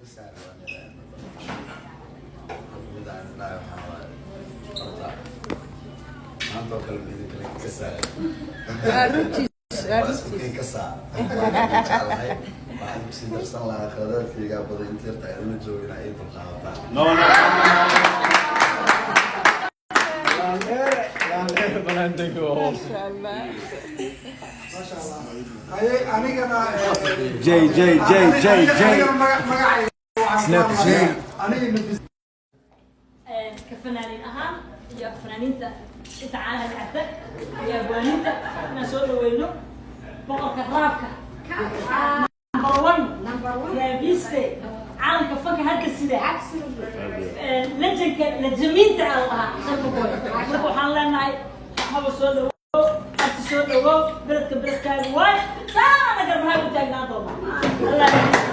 Bisaa rabaan inaan mid aan dhahay. Waxaa waaye horta maanta oo kale ma idin kale kasaayo. Waa runtiis, waa Waa isku runtiis. Kii kasaa waan jeclahay. Waxaan kusii darsan lahaa khaladaadkaygaa badan inta yarta idinla joogin ay dulqaadataan. No, no. Laandheere, laandheere banaandego. Maasha Allah. Maasha Allah. Haye, anigana J J J J J. Anigana magacayga waxaan ku Snap J. hadlayaa aniga nafis. Ka fanaaniin ahaan iyo fanaaniinta inta caanaha lacabta iyo abwaaniinta inaan soo dhaweyno boqorka rap-ka, number one, raabiste caalamka, fanka hadda sida lejanka lejamiinta aan lahaa Sharma Boy. Marka waxaan leenahay haba soo dhawow, abti, soo dhawow. Beledka beledkaaga waay, saana garbaha u taagnaan doona. Allah.